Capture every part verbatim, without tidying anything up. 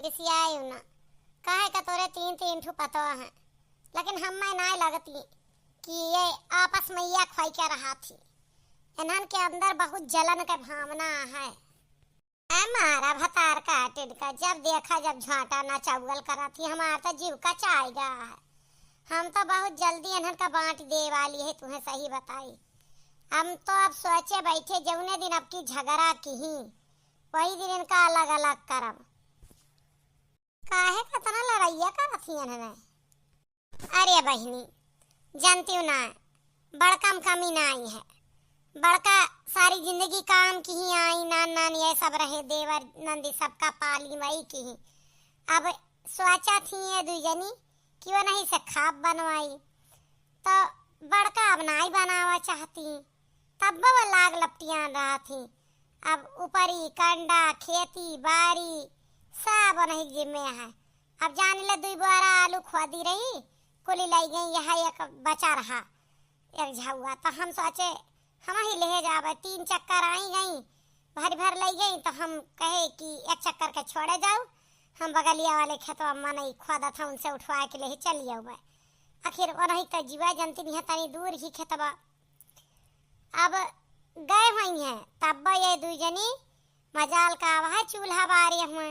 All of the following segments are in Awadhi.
रिसियायु ना, काहे का तोरे तीन तीन ठो पतोह हैं, लेकिन हम्मे नाय लगती कि ये आपस में ये खोई के रहा थी। इन्हन के अंदर बहुत जलन के भावना है। ऐ मारा भतार काटिन का, जब देखा जब झांटा ना चौगल करा थी, हमार तो जीव का चाय गा है। हम तो बहुत जल्दी इन्हन का बांट दे वाली है, तुम्हें सही बताई। हम तो अब सोचे बैठे, जौने दिन अब की झगड़ा की ही, वही दिन इनका अलग अलग करब। काहे कतना लड़ाइया करत हियन हमें? अरे बहिनी, जानती हो ना, बड़का में कमी नाई है। बड़का सारी जिंदगी काम की ही आई, नान नान ये सब रहे, देवर नंदी सबका पाली वही की ही। अब सोचा थी ये दुई जनी कि वो नहीं से खाप बनवाई, तो बड़का अब नाई बनावा चाहती, तब वो लाग लपटियान रहा थी। अब ऊपरी कंडा, खेती बारी सब नहीं जिम्मे है। अब जान ले, दुई बोरा आलू खोदी रही, कुली लई गई, यह एक बचा रहा, एक झउआ। तो हम सोचे हम ही ले जावे, तीन चक्कर आई गई, भर भर लई गई। तो हम कहे कि एक चक्कर के छोड़े जाओ, हम बगलिया वाले खेतवा मनई खोदत है, उनसे उठवा के ले चली आवे। आखिर वो नहीं तो जीवा जनती नहीं है, तनी दूर ही खेतवा। अब गए हुई हैं, तब ये दुई जनी मजाल का वह चूल्हा बारे हुए,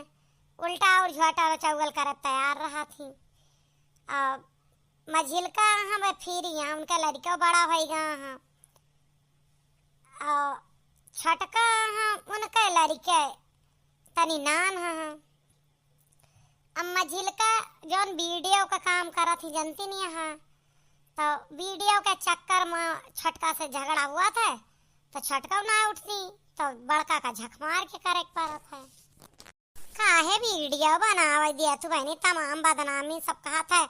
उल्टा और झोटा और चौगल करत तैयार रहा थी। अब मझिलका हम फिर यहाँ उनका लड़का बड़ा होई गा हाँ, और छोटका हाँ उनके लड़के तनी नान हाँ। अब मझिलका जौन वीडियो का काम करत ही जनती नहीं है, तो वीडियो के चक्कर में छोटका से झगड़ा हुआ था, तो छोटका ना उठती, तो बड़का का झक मार के करे के पड़त है। काहे वीडियो बनावे दिया तू बहनी, तमाम बदनामी सब कहा था,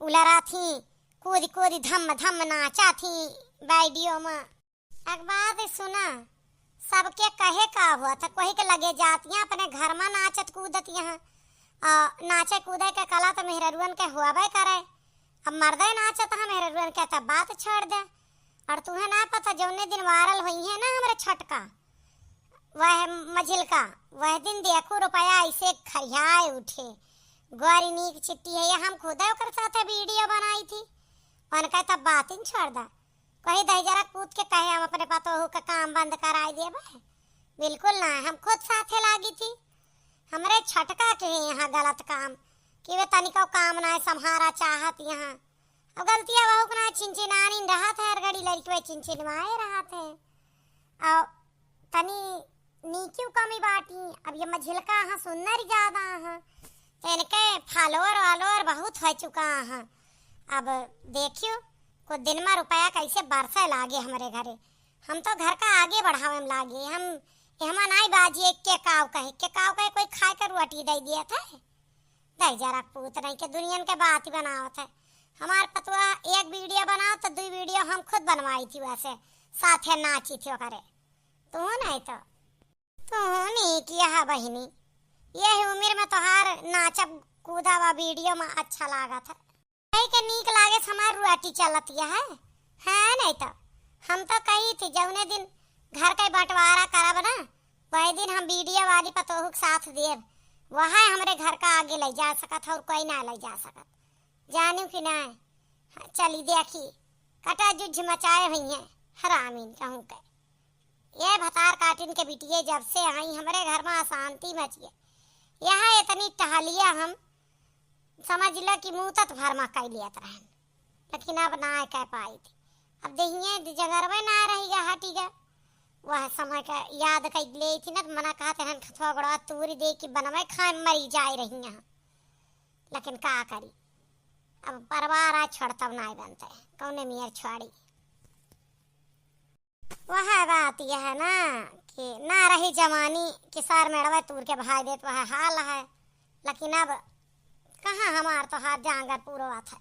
उलरा थी, कूद कूद धम धम नाचा थी वीडियो में। एक बात सुना, सबके कहे का हुआ था, कोई के लगे जातियाँ अपने घर में नाचत कूदत यहाँ। आ, नाचे कूदे के कला तो मेहररुअन के हुआबे करे। अब मर्दे नाचत है मेहररुअन के, तब बात छोड़ दे। और तुम्हें ना पता, जौने दिन वायरल हुई है ना हमरे छोटका, वह मझिलका, वह दिन देखो रुपया ऐसे खरियाए उठे। गोरी नीक चिट्टी है, ये हम खुदे ओकर साथे वीडियो बनाई थी। उनका तब बात ही छोड़ दा। कही दहिजरा कूद के कहे हम अपने पतोहू का काम बंद कराई देबे। बिल्कुल ना, हम खुद साथे लागी थी। हमरे छोटका के है यहाँ गलत काम कि वे तनिको काम ना संभारा चाहत यहाँ। अब गलतिया वहू के ना चिनचिनानी रहत है, हर घड़ी लड़कवे चिनचिनवाए रहत है। और तनी नीकी कमी बाटी। अब ये मझिलका हाँ सुन्नर ज्यादा हाँ, तो इनके follower वालोअर बहुत हो चुका हाँ। अब देखियो, कुछ दिन में रुपया कैसे बरसे लागे हमरे घरे। हम तो घर का आगे बढ़ावे में लागे। हम एहमा नाई बाजी, एक के काव कहे, के काव कहे, कोई खाए के रोटी दे दिया था। दहिजरा पूत नहीं के दुनियन के बात ही बनावत है। हमार पतुआ एक वीडियो बनाओ तो दुई वीडियो हम खुद बनवाई थी, वैसे साथे नाची थी ओकरे। तू नहीं तो, तू नहीं किया है बहिनी, यही उम्र में तोहार नाचब कूदा वा वीडियो में अच्छा लागत है। कही के नीक लागे से हमार रोटी चलत है, है नहीं तो। हम तो कही थी जौने दिन घर का बंटवारा करब ना, वही दिन हम वीडियो वाली पतोहू के साथ देब, वह हमरे घर का आगे ले जा सकत है और कोई ना ले जा सकत। जानू कि ना? हाँ, चली देखी, कटा जुझ मचाए हुई हैं हरामीन कहूँ के। ये भतार काटिन के बिटिये जब से आई, हमरे घर में अशांति मची है। यहाँ इतनी टहलिया हम समझ लो कि मुँह तक भर में कह लियत रहन, लेकिन अब ना कह पाई थी। अब देहिए जगरवे ना रही गा, हटी गा। वह समय का याद कर ले थी ना, तो मना कहा तेहन खथवा गोड़वा तूरी दे कि बनवे खाए मरी जाए रही यहाँ। लेकिन का करी, अब परिवार आ छोड़ तब ना बनते, कौने मियर छोड़ी। वह बात यह है ना कि ना रही जवानी कि सार मेड़वा तूर के भाई देत, वह हाल है। लेकिन अब कहाँ हमार तो हाथ जांगर पूरो बात है।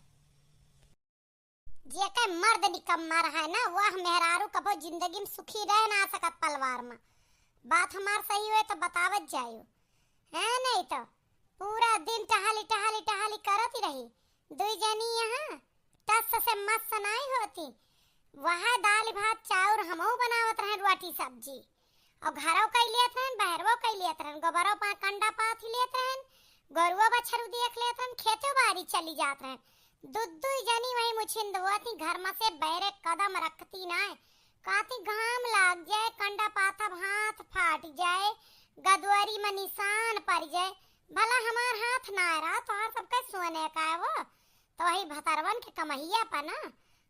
जेके मर्द निकम्मा रहे ना, वह मेहरारू कबो जिंदगी में सुखी रह ना सकत परिवार में। बात हमार सही होए तो बतावत जायो, है नहीं तो पूरा दिन टहली, टहली, टहली करत ही रही। दुई जनी यहाँ टस से मस नाई होती। वह दाल भात चाउर हमहू बनावत रहन, रोटी सब्जी। और घरो कई लेत रहन, बहरवो कई लेत रहन, गोबरो पा कंडा पाथी लेत रहन, छरू देख लेत रहन, खेतो बारी चली जात रहन। दू दू जनी वही मुछिंद होती, घर में से बैरे कदम रखती नाय। कहती घाम लाग जाए, कंडा पाथब हाथ फाट जाए, गदवरी में निशान पड़ जाए, भला हमार हाथ ना रहा, तोहार सबके सोने का है वो। तो वही भतरवन के कमहिया पर ना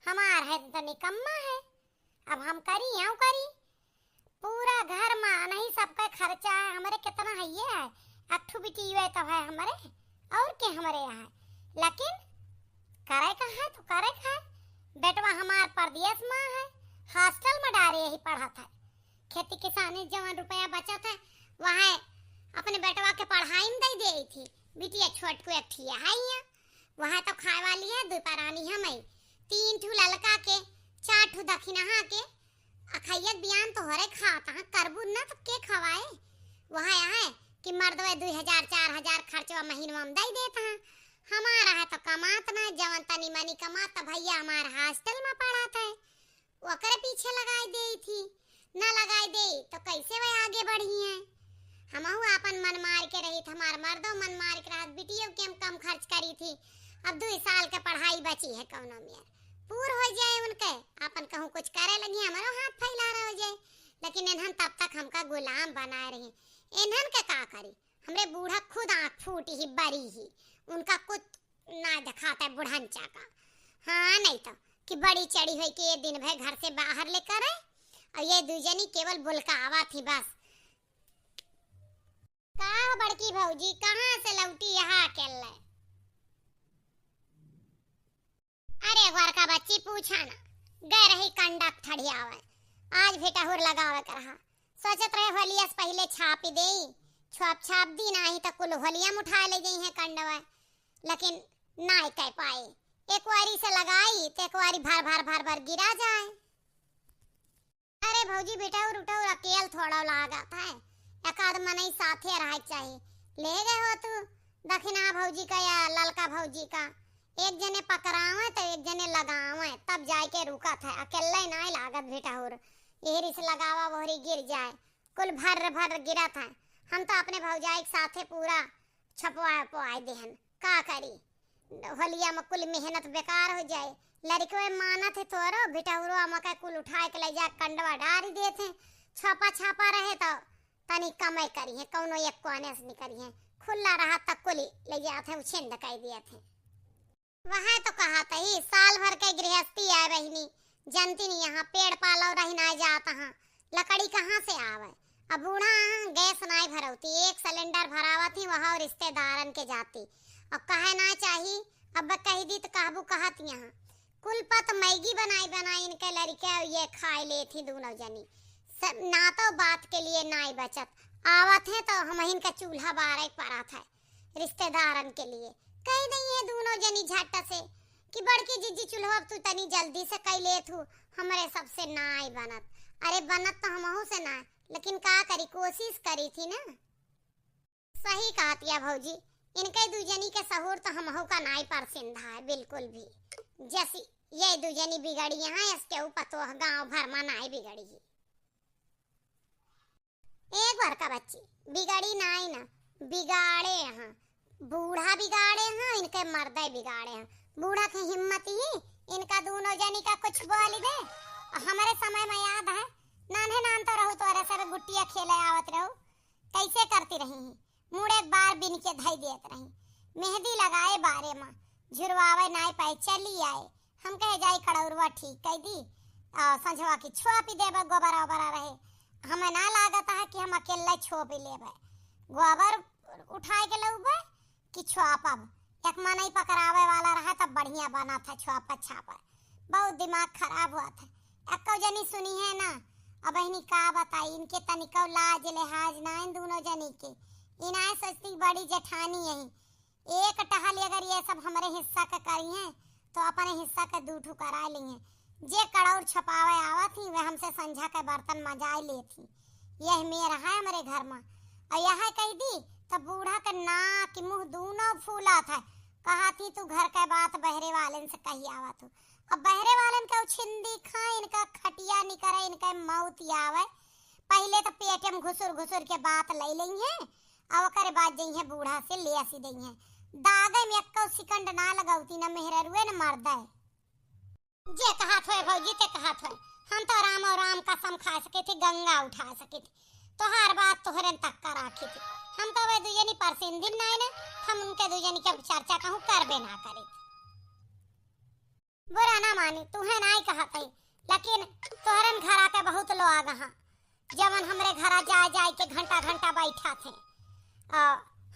हमार है तो निकम्मा है। अब हम करी, यूं करी, पूरा घर में नहीं सबका खर्चा है, हमरे कितना है ये है, अठू बिटी हुए तो है हमरे, और के हमरे यहाँ है। लेकिन करे का है तो करे का है, बेटवा हमार परदेश में है, हॉस्टल में डारे यही पढ़त है। खेती किसानी जवन रुपया बचत है, वह अपने बेटवा के पढ़ाई में दे दे थी। बिटिया छोट को एक ठिया है यहाँ, वह तो खाए वाली है, दो परानी हम है, तीन ठू ललका के, चार ठू दखिनहा के, अखैया के बियान तोहरे खात हैं, करबू न तो के खवाए? वह है कि मर्दवे दुई हजार, चार हजार खर्चवा महीनवा में दई देत हैं। हमारा है तो कमात ना, जवन तनी मनी कमात तो भैया हमार हॉस्टल में पढ़त है, ओकरे पीछे लगाई देई थी। ना लगाई देई तो कैसे वे आगे बढ़ी हैं? हमहू आपन मन मार के रही थी, हमार मर्दो मन मार के रहत, बिटियो के हम कम खर्च करी थी। अब दुई साल के पढ़ाई बची है कौनो मेर पूर हो जाए उनके, आपन कहूँ कुछ करे लगी, हमरो हाथ फैला रह जाए। लेकिन इन्हन तब तक हमका गुलाम बनाए रही। इन्हन के का करी? हमरे बूढ़ा खुद आँख फूटी ही, बरी ही, उनका कुछ ना दिखाता है बुढ़ंचा का। हाँ, नहीं तो कि बड़ी चढ़ी हुई कि ये दिन भर घर से बाहर लेकर आए और ये दू जनी केवल बुलकावा थी बस। का हो बड़की भौजी, कहाँ से लौटी यहाँ अकेले? अरे बड़का बच्ची पूछा ना, गए रही कंडक ठड़ियावे, आज भी टहुर लगावे के रहा। सोचत रहे होलिया से पहिले छापी देई, छाप छाप दी नाही तो कुल होलिया में उठा ले जाई है कंडवा, लेकिन नाय कह पाए। एक वारी से लगाई तो एक वारी भर भर भर भर गिरा जाए। अरे भौजी, बिटौर उटौर अकेल थोड़ा लागत है, एक आध मनई साथे रहे के चाही। ले गए हो तू दखिना भौजी का या ललका भौजी का, एक जने पकड़ावे तो एक जने लगावे, तब जाए के रुकत है। अकेले नाय लागत बिटौर, यही रिस लगावा वहरी गिर जाए, कुल भर्र भर्र गिरत है। हम तो अपने भौजाई के साथे पूरा छपवाए पवाए देहन, का करी? होलिया में कुल मेहनत बेकार हो जाए। लड़कवे मानत है तोरो, बिटहुरवा मका कुल उठाए के ले जा कंडवा डारी देत है। छापा छापा रहे तो तनी कमाई करी है, कौनो एक कोने से निकरी है। खुला रहा तक कुल ले जात है, उछिंद कर दियत है। वह तो कहत ही, साल भर के गृहस्थी आए बहिनी, जनती नहीं यहाँ पेड़ पालो रही ना जात हाँ, लकड़ी कहाँ से आवे? अब बूढ़ा हाँ, गैस नाय भरौती, एक सिलेंडर भरावत ही वहाँ और रिश्तेदारन के जाती। अब कहे ना चाही, अब कह दी तो कहबू कहत यहाँ। कुल पत मैगी बनाई बनाई इनके लड़के ये खाए लेत ही दोनों जनी। सब ना तो बात के लिए नाय बचत, आवत है तो हम इनका चूल्हा बारे के परत है। रिश्तेदारन के लिए कह दई है दोनों जनी झट से कि बड़की जिज्जी चूल्हा अब तू तनी जल्दी से कह लेत हूँ, हमरे सबसे नाय बनत। अरे बनत तो हमहू से ना, लेकिन का करी, कोशिश करी थी ना। सही कहतिया भौजी, इनके दू जनी के सहूर तो हमहू का नाय परसिंधा है बिल्कुल भी। जैसी ये दू जनी बिगड़ी हैं, इसके ऊपर तो गांव भर में नाय बिगड़ी। एक बार का बच्ची बिगड़ी नाय ना, बिगाड़े हैं, बूढ़ा बिगाड़े हैं, इनके मर्दे बिगाड़े हैं। बूढ़ा के हिम्मत ही, इनका दोनों जनी का कुछ बोल दे। हमरे समय में याद है, नान्हे नान तो रहू, तोरे सब गुट्टिया खेले आवत रहू, कैसे करती रही ही? मुड़े बार बिन के धई देत रही। मेहंदी लगाए बारे में, झुरवावे नाय पाए, चली आए। हम कहे जाई कड़ौरवा ठीक कह दी, आ, संझवा की छुआ पी देबे, गोबरा ओबरा रहे। हमें ना लागत है कि हम अकेले छो पी लेबे, गोबर उठाए के लउबे कि छुआपब। एक मनई पकड़ावे वाला रहे तब बढ़िया बनत है छुआपत छापत। बहुत दिमाग खराब हुआ था। एक्को जनी सुनी है ना। अब इन्हीं का बताई, इनके तनिको लाज लिहाज ना इन दोनों जनी के। इनाए सोचती बड़ी जेठानी यही, एक टहल अगर ये सब हमरे हिस्सा के करी हैं तो अपने हिस्सा के दू ठू करा ली हैं। जे कड़ौर छपावे आवत ही वह हमसे संझा के बर्तन मजाए लेत ही। यह मेर है हमरे घर में। और यह कह दी तो बूढ़ा के नाक मुंह दोनों फूलत है। कहा थी तू घर के बात बहरे वालन से कही आवत हो। अब बहरे वालन के उछिंदी खाए, इनका खटिया निकरे, इनका मौत आवे। पहले तो पेटे में घुसुर घुसुर के बात ले लेंगे, और ओकरे बाद जइहे बूढ़ा से ले आसी दइहे। दागे में एक्को सिकंड ना लगौती, न मेहररुए न मर्दे। जे कहत होए भौजी ते कहत होए, हम तो राम और राम कसम खा सके थे, गंगा उठा सके थे, तोहार बात तोहरे तक का राखी थे। हम तो वे दुजनी परसिंदिन नाई ना, हम उनके दुजनी के चर्चा कहूँ करबे ना करे। बुरा ना मानी, तुहे नाई कहत है, लेकिन तोहरन घरा के बहुत लोग हाँ, जवन हमरे घरा जाए जाए के घंटा घंटा बैठा थे, आ,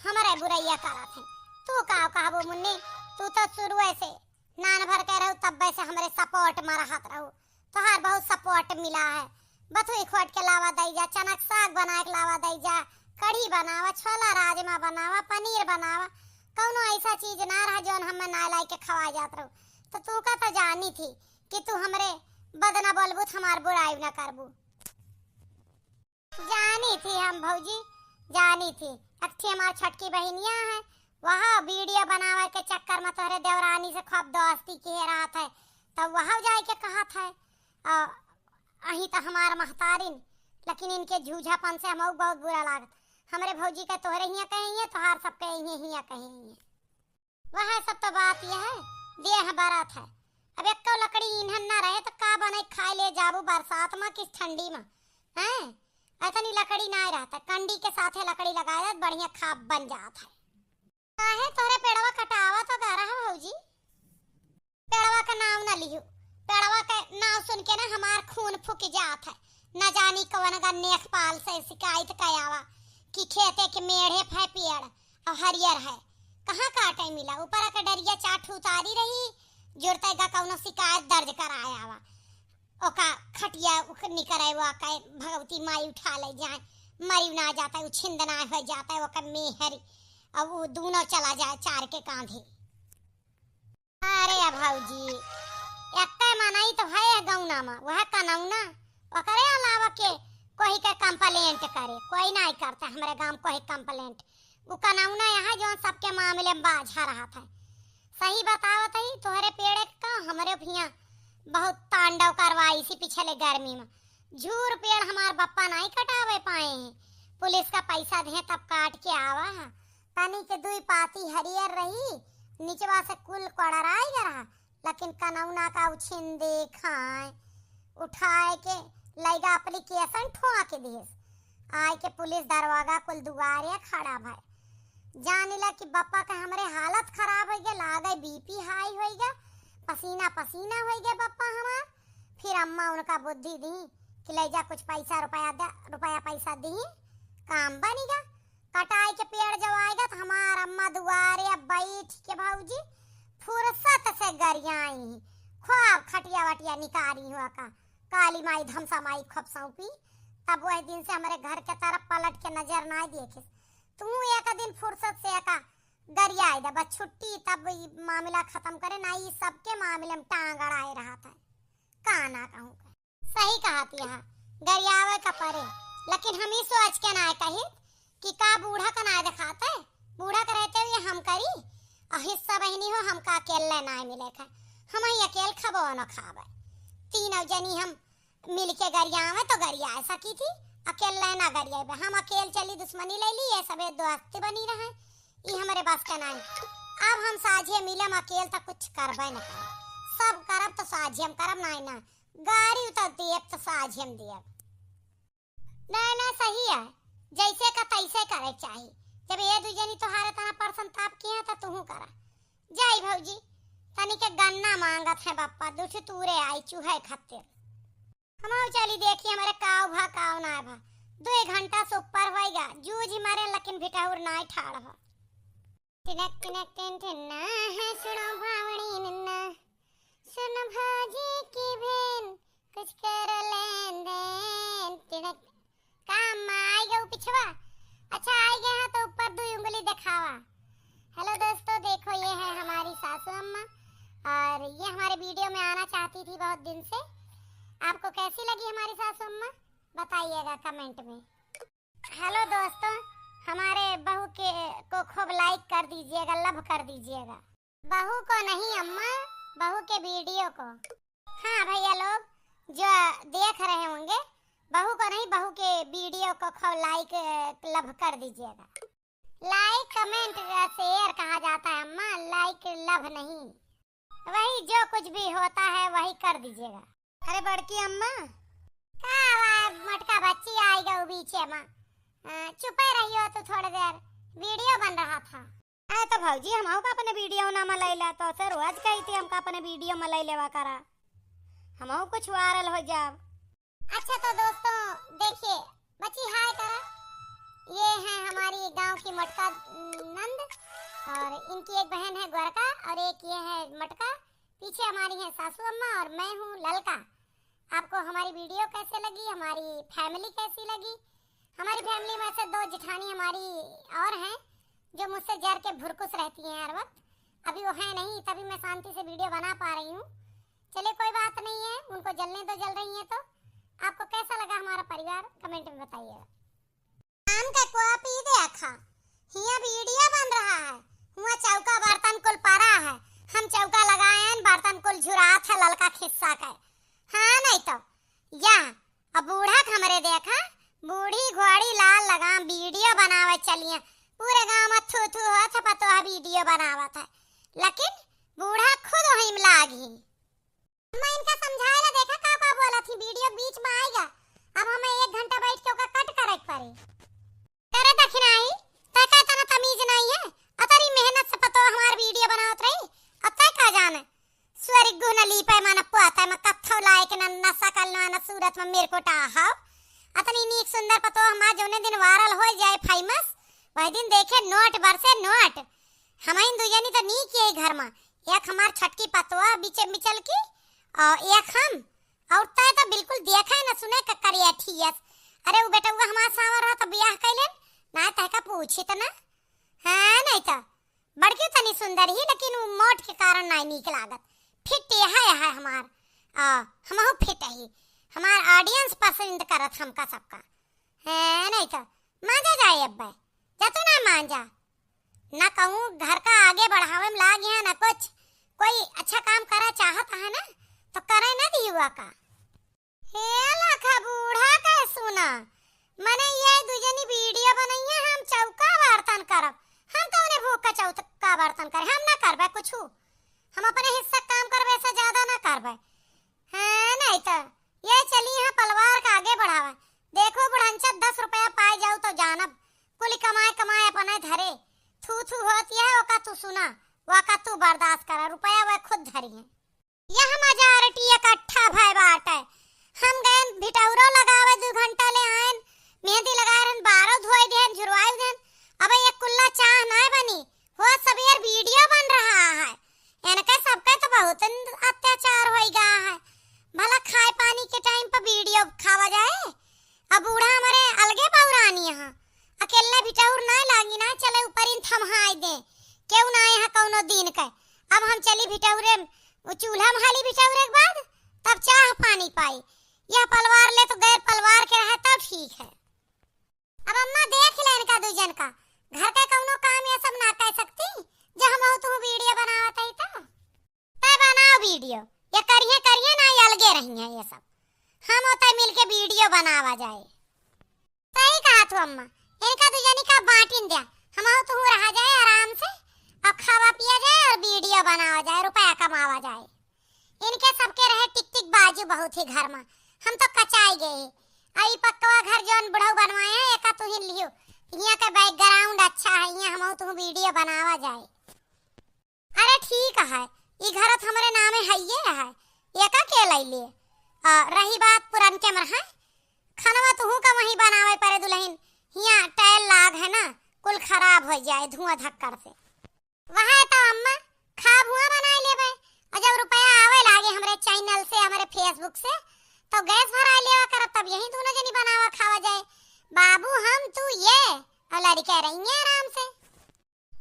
हमरे बुरैया करा थे। तू का कहबो मुन्नी, तू तो शुरुए से नान भर के रहू, तब्बे से हमरे सपोर्ट में रहत रहू, तोहार बहुत सपोर्ट मिला है। बथुई खोट के लावा दई जा, चनक साग बनाए के लावा दई जा, कढ़ी बनावा, छोला राजमा बनावा, पनीर बनावा, कौनो ऐसा चीज ना रहा जौन हमें ना लाई के खवा जात रहू। तो तू का तो जानी थी कि तू हमरे बद ना बोलबू तो हमार बुराई ना करबू। जानी थी हम भौजी, जानी थी। एक ठे हमार छोटकी बहिनिया है, वह वीडियो बनावे के चक्कर में तोहरे देवरानी से खूब दोस्ती किहे रहत है, तब वह जाए के कहत है। आ, अही तो हमार महतारिन, लेकिन इनके झूझापन से हमऊ बहुत बुरा लागत। हमरे भौजी के तोहरे हियाँ कहे हियाँ, तोहार सबके हियाँ, हियाँ कहे हियाँ। वह सब तो बात यह है, देह बरत है। अब एक्को लकड़ी ईंधन ना रहे तो का बने खाए ले जाबू बरसात में कि ठंडी में, हैं? इतनी लकड़ी ना रहता, कंडी के साथे लकड़ी लगाए बढ़िया खाब बन जात है। काहे तोहरे पेड़वा कटावा तो गा रहा भौजी? पेड़वा का नाव ना लियो, पेड़वा के नाव सुन के ना हमार खून फूक जात है। न जानी कवन गा नेखपाल से शिकायत कयावा कि खेते के मेढ़े फै पेड़ और हरियर है, कहाँ काटे मिला। ऊपर के डरिया चाट उतारी रही, जुरते गा कौनो शिकायत दर्ज करायावा। ओका खटिया उख निकरे, वो का भगवती माई उठा ले जाए, मरी ना जाता, उछिंद ना हो जाता, ओका मेहरी, अब वो दोनों चला जाए चार के कांधे। अरे या भौजी, एक्के मनई तो है गौना में, वह कनौना, ओकरे अलावा के कोई के कंप्लेंट करे, कोई नहीं करता हमरे गांव कोई कंप्लेंट। उ कनौना यहाँ जौन सबके मामले में बाझा रहत है। सही बतावत ही, तोहरे पेड़े का हमरे भिया बहुत तांडव करवाई सी पिछले गर्मी में। झूर पेड़ हमार बप्पा नहीं कटावे पाए हैं, पुलिस का पैसा दे तब काट के आवा है। तनी के दुई पाती हरियर रही, निचवा से कुल कोड़राई ग रहा, लेकिन कनौना का उछिन देखाए, उठाए के लैगा एप्लीकेशन ठोआ के दिहेस। आए के पुलिस दरोगा कुल दुआरे खड़ा भय। जानिला कि बप्पा के हमरे हालत खराब होइ गया, लागे बीपी हाई होइ गया, पसीना पसीना होइ गया बप्पा हमार। फिर अम्मा उनका बुद्धि दी कि ले जा कुछ पैसा रुपया दे, रुपया पैसा दी, काम बनिगा। कटाई के पेड़ जब आएगा तो हमार अम्मा दुआरे अब बैठ के भौजी फुर्सत से गरियाई, खूब खटिया वटिया निकारी हुआ का, काली माई धमसा माई खूब सौंपी। तब वह दिन से हमरे घर के तरफ पलट के नजर ना देखे। तू एक दिन फुर्सत से एका गरियाई दे, बस छुट्टी, तब ई मामला खत्म करे ना, ई सबके मामले में टांग अड़ाए रहा था। का ना कहूँ के। सही कहत यहाँ, गरियावे का परे, लेकिन हम ई सोच के ना कही कि का बूढ़ा का ना दिखाते, बूढ़ा के रहते हुए हम करी, और हिस्सा बहिनी हो हमका अकेले ना मिले खाए, हम ही अकेल खबो न खावे। तीनों जनी हम मिल के गरियावे तो गरिया सकी थी, अकेले ना गरियावे। हम अकेल चली दुश्मनी ले ली, ये सबे दोस्ती बनी रहे, ई हमरे बस के नहीं। अब हम साझे मिलम, अकेल तो कुछ करबे न करब, सब करब तो साझे हम करब, नहीं ना गारी उतर दियब तो साझे हम दियब। ना ना सही है, जैसे का तैसे करे चाही। जब ये दू जनी तोहारे तना परसन ताप किया तो तुहू करा। जाई भौजी, तनी के गन्ना मांगत है बप्पा, दुठ तूरे आई चूहे खातिर। हम चली देखी हमरे काव भा काव ना भा। दो घंटा से ऊपर होइगा, जूझ मारे लेकिन भिटाउर ना ठाड़ भा। टिनक टिनक टिन टिन ना है, सुनो भावनी निन्ना, सुन भाजी की बहन, कुछ कर लेन देन। टिनक, का अम्मा आई गऊ पिछवा? अच्छा आई गए हैं तो ऊपर दो उंगली दिखावा। हेलो दोस्तों, देखो ये है हमारी सासू अम्मा और ये हमारे वीडियो में आना चाहती थी बहुत दिन से। आपको कैसी लगी हमारी सासू अम्मा, बताइएगा कमेंट में। हेलो दोस्तों, हमारे बहू के, को खूब लाइक कर दीजिएगा, लव कर दीजिएगा। बहू को नहीं अम्मा, बहू के वीडियो को। हाँ भैया लोग जो देख रहे होंगे, बहू को नहीं, बहू के वीडियो को खूब लाइक, लव कर दीजिएगा। लाइक, कमेंट या शेयर कहा जाता कि love नहीं, वही जो कुछ भी होता है वही कर दीजिएगा। अरे बड़की अम्मा। का हुआ, मोटका बच्ची आई गऊ बीचे मा। अ, चुपे रहियो तू थोड़ी देर, video बन रहा था। अरे तो भौजी, हमहू का अपने video ना मलैला, तो से रोज कही थी हमका अपने video मलै लेवा करा, हमहू कुछ viral हो जाब। अच्छा तो दोस्तों देखिए, बच्ची हाय करा। ये हैं हमारी गांव की मोटका नंद और इनकी एक बहन है गोरका और एक ये है मटका। पीछे हमारी हैं सासू अम्मा और मैं हूँ ललका। आपको हमारी video कैसे लगी, हमारी family कैसी लगी? हमारी family में से दो जेठानी हमारी और हैं जो मुझसे जर के भुरकुस रहती हैं हर वक्त। अभी वो हैं नहीं, तभी मैं शांति से video बना पा रही हूँ। चलिए कोई बात नहीं है, उनको जलने दो, जल रही हैं तो। आपको कैसा लगा हमारा परिवार, comment में बताइएगा। आम के कुआ पी देखा, हियां video बन रहा है, हुआं चौका बर्तन कुल परा है, हम चौका लगाए हैं, बर्तन कुल झुरात है ललका खिस्सा के। हाँ नहीं तो, या, अब बूढ़ा के हमरे देखा, बूढ़ी घोड़ी लाल लगाम video बनावे चलिए, पूरे गांव में थू थू होत है, पतोह video बनावत है, लेकिन बूढ़ा खुद वहीं में लागी। अम्मा, इनका समझाए ला देखा का का बोलत ही, video बीच में आएगा। अब हमें एक घंटा बैठ के ओका cut करे के पड़ी। अरे दखिनाही, तहका इतना तमीज नहीं है? अतरी मेहनत से पतोह हमार video बनावत रही, अब तय का जाने। स्वर्ग गुह न लीपे मन पुआता में कत्थो लायक न, न सकल न, न सूरत में मेरे को टाहाव। अतनी नीक सुंदर पतोह हमार जौने दिन viral हो जाए famous, वही दिन देखे नोट बरसे नोट। हम इन दुजनी तो नीक यही घर में, एक हमार छटकी पतोह बीचे बिचल की, और एक हम, और तय तो बिल्कुल देखे न सुने क करिया ठियस। अरे वो बेटउआ हमार सांवर रहा तो बियाह कैलेन, ना तहका पूछित ना। हाँ नहीं तो, बड़की तनी सुंदर ही, लेकिन वो मोट के कारण ना नीक लागत। Fit यह है हमार, आ, हमहू fit ही, हमार audience पसंद करत हमका सबका। हाँ नहीं तो, मांजा जाए अब्बे, जा तू ना मांजा। ना कहूँ घर का आगे बढ़ावे में लाग यहाँ ना कुछ। कोई अच्छा काम करा चाहत है ना, तो करे ना दियुआ का। हे लखा बूढ़ा के सुना, मने ये दुजनी video बनइया, हम चौका बर्तन करब। हम कौने भूख का चौका बर्तन करे, हम ना करबे कुछू। हम अपने हिस्सा काम करबे, से ज्यादा ना करबे। हाँ, नहीं तो ये चली यहाँ पलवार का आगे बढ़ावा। देखो बुढ़ंचा, दस रुपया पाए जाऊ तो जानब, कुल कमाए कमाए अपने धरे। थू थू होती है, ओका तू सुना, वाका तू बर्दाश्त करा, रुपया वह खुद धरी है। यह majority इकट्ठा भय बाटे। हम गएन भिटौरो लगावे, दू घंटा ले आएन, मेहंदी लगाए रहन, बारो धोई देन, झुरवाई देन। अब ये कुल्ला चाह नाय बनी, हो सबेर video बन रहा है। इनके सबके तो बहुत अत्याचार होई गा है। भला खाए पानी के time पर video खावा जाए? अब बूढ़ा हमरे अलगे बौरानी ह, अकेले भिटौर ना लागी ना, चले ऊपर इन थम्हाई दे, केहू ना यहाँ कौनो दिन के। अब हम चली भिटौरे, वो चूल्हा में हाली भिटौरे के बाद तब चाह पानी पाई। यह पलवार ले तो गैर पलवार के रहे तब ठीक है। अब अम्मा देख ले इनका दू जन का, घर के कौनो काम ये सब ना कह सकती, जो हम तू video बनावत है तो। तय बनाओ video, ये करिए करिए ना, ये अलगे रही हैं ये सब। हम ओतय मिलके video बनावा जाए। सही कहा तू अम्मा, इनका दू जनी का बांटिन द्या, हम तू रहा जाए आराम से, और खावा पिया जाए और video बनावा जाए, रुपया कमावा जाए। इनके सबके रहे टिक टिक बाजू बहुत ही घर में, हम तो कचाई गए। आई पक्का घर जौन बुढ़ऊ बनवाए हैं, एका तू ही लियो, यहाँ का background अच्छा है, यहाँ हम तू video बनावा जाए। अरे ठीक है, ई घर त हमरे नामे हइये है, एका के लैले? आ, रही बात पुरनके मरहा, खनवा तुहू का वहीं बनावे परे दुलहिन, हियाँ tile लाग है ना, कुल खराब होइ जाए धुआं धक्कड़ से। वह तो अम्मा, खाब हुआँ बनाए लेबे, और जब रुपया आवे लागे हमरे channel से, हमरे Facebook से, तो gas भराए लेवा करब, तब यहीं दूनो जनी बनावा खावा जाए। बाबू हम, तू ये, और लड़के रहिए आराम से।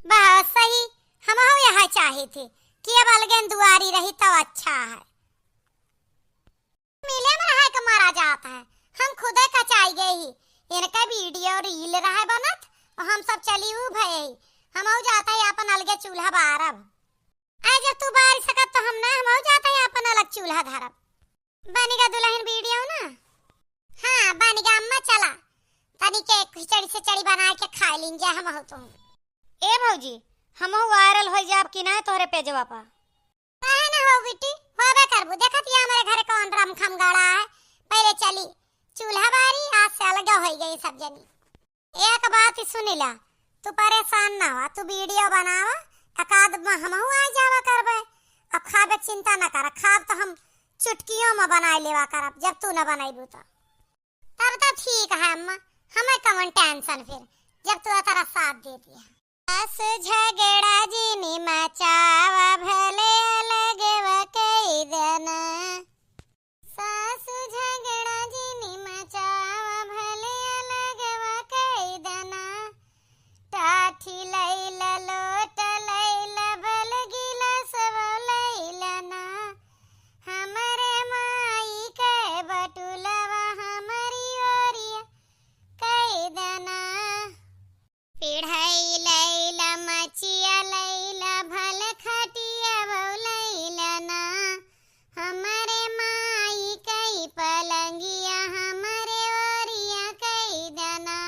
बहुत सही, हमहू यह चाही थी कि अब अलगेन दुआरी रही तो अच्छा है। मिले में रहे के मारा जात है, हम खुदे कचाई गए ही। इनके video reel रहे बनत, और हम सब चली ऊ भये ही। हमहू जात है अपन अलगे चूल्हा बारब। आय जब तू बारी सकत तो हम ना, हमहू जात है अपन अलग चूल्हा धरब। बनिगा दुलहिन video ना? हाँ, बनिगा अम्मा, चला। तनी के खिचड़ी सिचड़ी बनाए के खाए लीन जा हम हो तुम। ए भौजी, हमहू viral होइ जाब कि नाहीं तोहरे पेजवा पर। काहे ना हो बिट्टी, होबे करबू। देखत ही हमरे घरे कौन रमखम गड़ा है। पहिले चली चूल्हा बारी, आज से अलगा होइ गई सब जनी। एक बात ही सुनिला, तू परेशान ना हुआ, तू video बनावा, एकाध में हमहू आ जावा करबे। अब खाबे के चिंता ना कर, खाब तो हम चुटकियों में बनाए लेवा करब, जब तू ना बनैबू तो। तब तो ठीक है अम्मा, हमें कौन tension फिर, जब तू इतना साथ देती है। सास झगड़ा जिनी मचावा, भले अलगवा कई देना। सास झगड़ा जिनी मचावा, भले अलगवा कई देना। टाठी लैला, लोट लैला, भल गिलासवा लैला ना। हमरे माई के बटुलवा हमरी ओरिया कई देना। पिढ़ई लैला, मचिया लैला, भल खटिया बउलैला ना। हमरे माई कई पलंगिया हमरे ओरिया कई देना।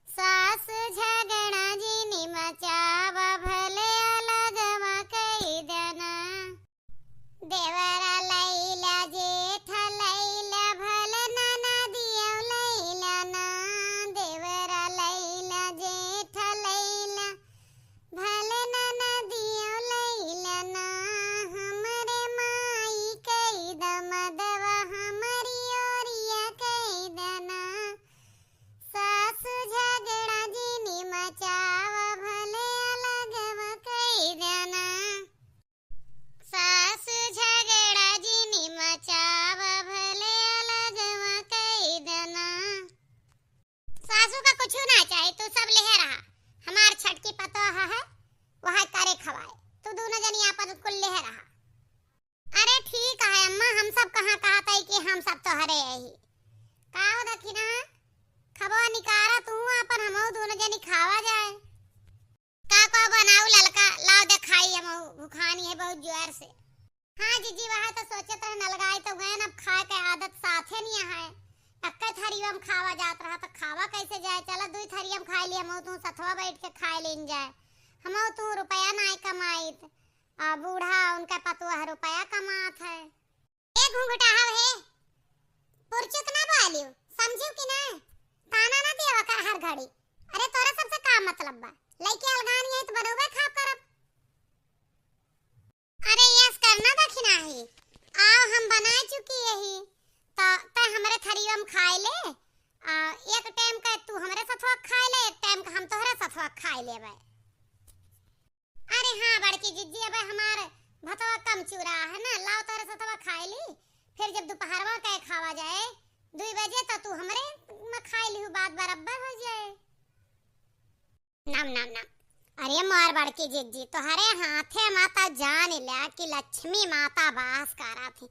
सास झगड़ा जिनी मचावा, भले अलगवा कई देना। देवरा लैला, जेठ लैला, भल ननदिया लैला ना। देवरा लैला, जेठ लैला, भल ननदिया लैला ना। हमरे माई कई दमदवा हमरी ओरिया कई देना। सास झगड़ा जिनी मचावा, भले अलगवा कई देना। सास झगड़ा जिनी मचावा, भले अलगवा कई देना। सासू का कुछ ना चाही, तू सब लेहे रहा। हमार छटकी पतोह है, वह करे खवाए, तू दोनों जनी आपन कुल लेहे रहा। अरे ठीक है अम्मा, हम सब कहाँ कहत है कि हम सब तोहरे यही। का हो दखिना, खबवा निकारा तू आपन, हमहू दोनों जनी खावा जाए। का का बनाऊ ललका, लाव दे खाई, हम भुखानी है बहुत जोर से। हाँ जीजी, वह तो सोचत रहे नलगाई तो गए, अब खाए के आदत साथे नहीं है। अक्के थरिया में खावा जात रहा तो खावा कैसे जाए? चला दुई थरिया में खाई ली, हम तू सथवा बैठ के खाए लेन जाए, हम तू रुपया नाई कमाइत। आ बूढ़ा उनका पतोह रुपया कमात है। ए घुंघटा हव हे, पुरचुक ना बोलियो, समझियो कि ना? ताना ना दियो कर हर घड़ी। अरे तोरा सबसे का मतलब बा? लइके अलगानी है तो बनौबे खाब करब। अरे यस करना दखिना ही, आओ हम बनाए चुकी यही, त तै हमरे थरिया में खाए ले, आ एक टाइम का तू हमरे सथवा खाए ले, एक टाइम का हम तोहरे सथवा खाए लेबे। अरे हाँ बड़की जिज्जी, अबे हमार भतवा कम चूरा है ना, लाओ तोरे सतवा खाए ली, फिर जब दोपहरवा के खावा जाए दुई बजे तो तू हमरे में खाए ली, बात बराबर हो जाए। नाम नाम नाम। अरे मोर बड़की जिज्जी, तोहरे हाथे माता जान लिया कि लक्ष्मी माता वास करा थी,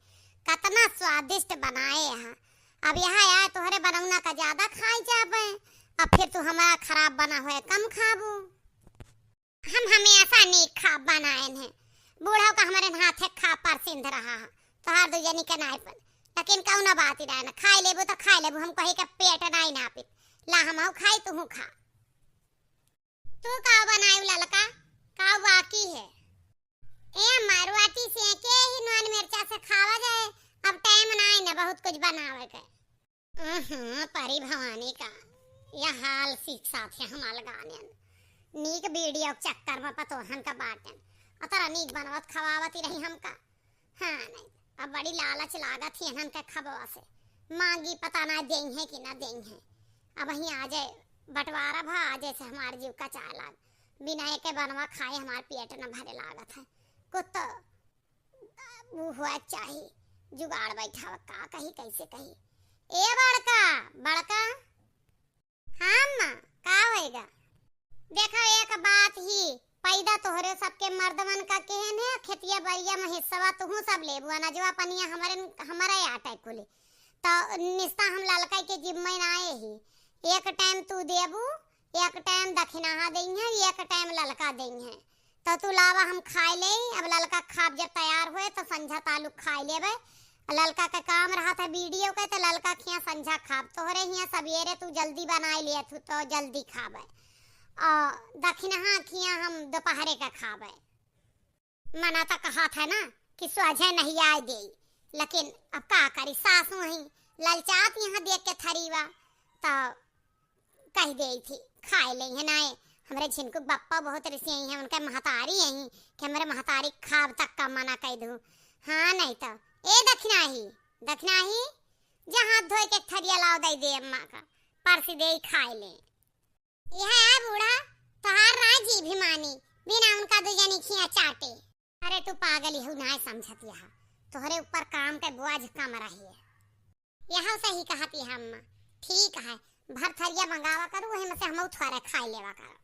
कतना स्वादिष्ट बनाए हैं। अब यहाँ आए तोहरे बनौना का ज्यादा खाई जाबे, अब फिर तू हमारा खराब बना हुए कम खाबू। हम हमेशा नीक खा बनाएन है। बूढ़ा का हमरे हाथे खा परसिंध रहा है। तोहार दू जनी के नाई पर। लेकिन कौनो बात ही ना, खाई लेबू तो खाई लेबू, हम कही के पेट नाई नापित। ला हमहू खाई, तूहू खा। तू का बनायू ललका? का बाकी है? ए अम्मा, रोटी से के ही नॉन मिर्चा से खावा जाए। अब टाइम नाई ना बहुत कुछ बनावे के। अहं, परी भवानी का यह हाल सीख साथ है हमार गानेन। नीक वीडियो के चक्कर में पतोहन का बाटेन। अतरा नीक बनवत खवावत ही रही हमका। हाँ, नहीं, अब बड़ी लालच लागत ही इन्हन के खबवा से। मांगी पता ना देइहैं कि ना देइहैं। अब वहीं आजे बंटवारा भा, आजे से हमार जीव कचाए लाग। बिना एके बनवा खाए हमार पेट न भरे लागत है। कुछ तो उ हुआ चाही, जुगाड़ बैठावा, का कही, कैसे कही। ए बड़का, बड़का। हाँ अम्मा, का होएगा? देखो, एक बात ही, पैदा तोहरे सबके मर्दवन का केहन है, खेतिया बरिया में हिस्सवा तुहू सब लेबू, अनजवा पनिया हमरे, हमरे आटे कुली। तो निस्ता हम ललका के जिम्मे ना आए ही। एक टाइम तू देबू, एक टाइम दखिनाहा देइहैं, एक टाइम ललका देइहैं। तो तू लावा हम खाए ले, अब ललका खाब जब तैयार होए तो संझा तालुक खाए लेबे। ललका के काम रहत है वीडियो के, तो ललका खिया संझा खाब। तोहरे हिया सबेरे तू जल्दी बनाए लिया थू तो जल्दी खाबे। और दखिनहा खिया हम दोपहरे का खाबे। मना त कहत है ना कि सोझे नहीं आए देई, लेकिन अब का करी, सासू ही ललचात यहाँ देख के थरीवा, त कह देई थी खाए ले है ना। हमरे झिनकू बप्पा बहुत रिसियाई हैं, उनके महतारी यही कि हमरे महतारी खाब तक का मना कह दूँ। हाँ नहीं तो। ए दखिनही, दखिनही, जा हाथ धोए के थरिया लाओ, दे दे अम्मा का, परसी दे खाए ले। यह है बूढ़ा, तोहार ना जी भी मानी, बिना उनका दू जनी खिया चाटे। अरे तू पागल, यहू ना समझत यह, तोहरे ऊपर काम के बोझ कम रही है। यह सही कहत यह अम्मा, ठीक है, भर थरिया मंगावा करू, वही में से हम थोड़े खाए लेवा करू।